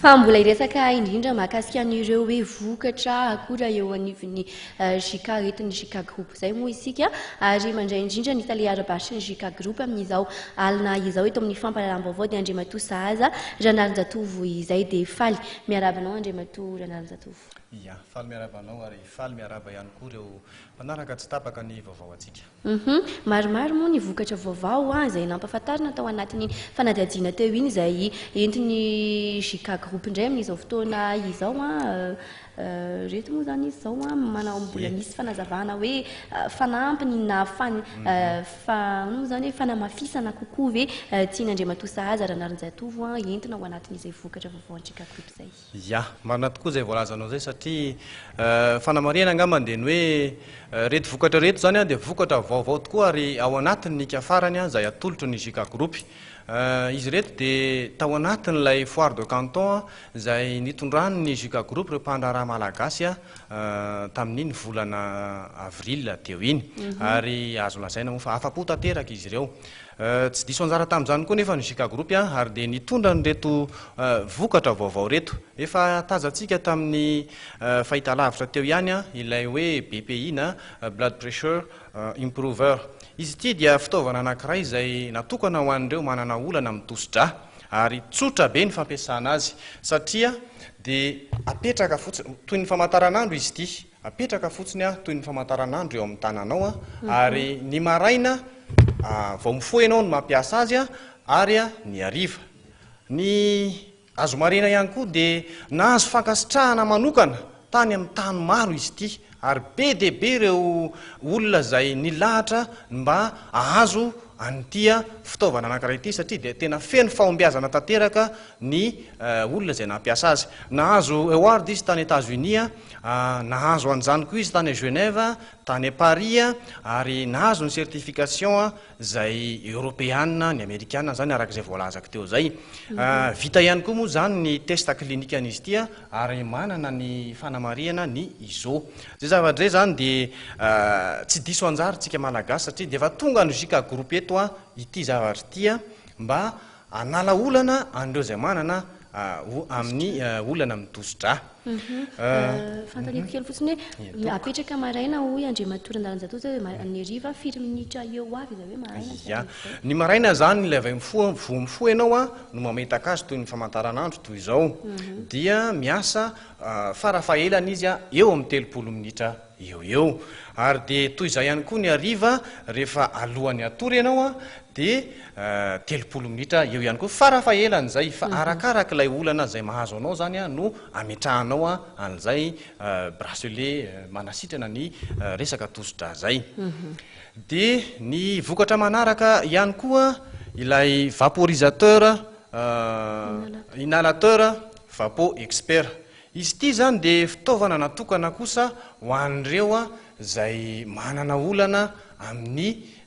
Fa mbola hiresaka indrindra mahakasika an'ireo hoe vokatra akora eo anivon'ny JK entin'ny JK Group izay moa isika ary mandray indrindra ny tale ara-barotry ny JK Group amin'izao alina izao eto amin'ny fampahalalam-baovao dia Andriamatoa Sahaza Ranarinjatovo izay dia faly miarahaba anao Andriamatoa Ranarinjatovo. Ia, faly miarahaba anao ary faly miarahaba ihany koa ireo mpanaraka tsy tapaka ny vaovao antsika. Hum maromaro moa ny vokatra vaovao izay nampahafantarina tao anatin'iny fanadihadiana teo iny izay entin'ny JK Group indray amin'izao fotoana izao an. Ireto moa izany izy izao an, manao mbola misy fanazavana hoe fanampiny na fan fa inona moa izany hoe fanamafisana kokoa ve tian'Andriamatoa Sahaza Ranarinjatovo entina ao anatin'izay vokatra vaovao an'ny JK Group izay. Ya, marina tokoa izay voalazanao izay satria fanamarihana angamba dia ny hoe ireto vokatra ireto izany dia vokatra vaovao tokoa ary ao anatin'ny ika farany izay atolotry ny JK Group. Izy ireto dia tao anatin'ilay foire de canton izay nitondran'ny JK Group ireo mpandraharaha malagasy tamin'iny volana avril teo iny ary azo lazaina moa fa afa-po tanteraka izy ireo. Tsy diso anjara tamin'izany koa nefa ny JK Group ary dia nitondra an'ireto vokatra vaovao ireto. Efa tazantsika tamin'ny fahitalavitra teo ihany ilay hoe BPI na Blood Pressure Improver. Izy ity dia fitaovana anankiray izay natokana ho an'ireo manana olana amin'ny tosi-drà ary tsotra be ny fampiasana azy satria dia apetraka fotsiny toy ny famantaranandro izy ity. Apetraka fotsiny toy ny famantaranandro eo amin'ny tananao ary ny maraina vao mifoha ianao no mampiasa azy ary ny hariva. Ny azo marihina ihany koa dia nahazo fankasitrahana manokana tany amin'ny tany maro izy ity ary be dia be ireo olona izay nilahatra ny mba hahazo an'ity fitaovana anankiray ity satria dia tena feno fahombiazana tanteraka ny olona izay nampiasa azy. Nahazo award izy tany Etats-Unis, nahazo an'izany koa izy tany Genève, tany Paris, ary nahazo ny certification izay eoropeana, ny amerikana izany araka izay voalazako teo izay. Vita ihany koa moa izany ny test clinique an'izy ity ary manana ny fanamarihana ny ISO. Izay zavatra izay izany dia tsy diso anjara isika Malagasy satria dia efa tonga ny JK Group eto ity zavatra ity mba Hanala olana an'ireo izay manana amin'ny olana amin'ny tosi-drà. Fanontaniako kely fotsiny hoe apetraka maraina hoy Andriamatoa Randalanjatovo zay hoe ny hariva firy minitra eo ho avy izay hoe maraina sy Ya. hariva izay? Ny maraina izany ilay vao mifoha vao mifoha ianao an no mametaka azy toy ny famantaranandro toy izao. Dia miasa farafahelany izy eo amin'ny 30 minitra eo eo. Ary dia toy izay ihany koa ny hariva rehefa alohan'ny hatory ianao an dia 30 minitra eo ihany koa farafahelany izay fa arakaraka ilay olana izay mahazo anao izany no ametrahanao an'izay bracelet manasitrana ny resaka tosi-drà izay. Dia ny vokatra manaraka ihany koa ilay vaporisateur inhalateur vapo expert. Izy ity izany dia fitaovana natokana kosa ho an'ireo izay manana olana amin'ny.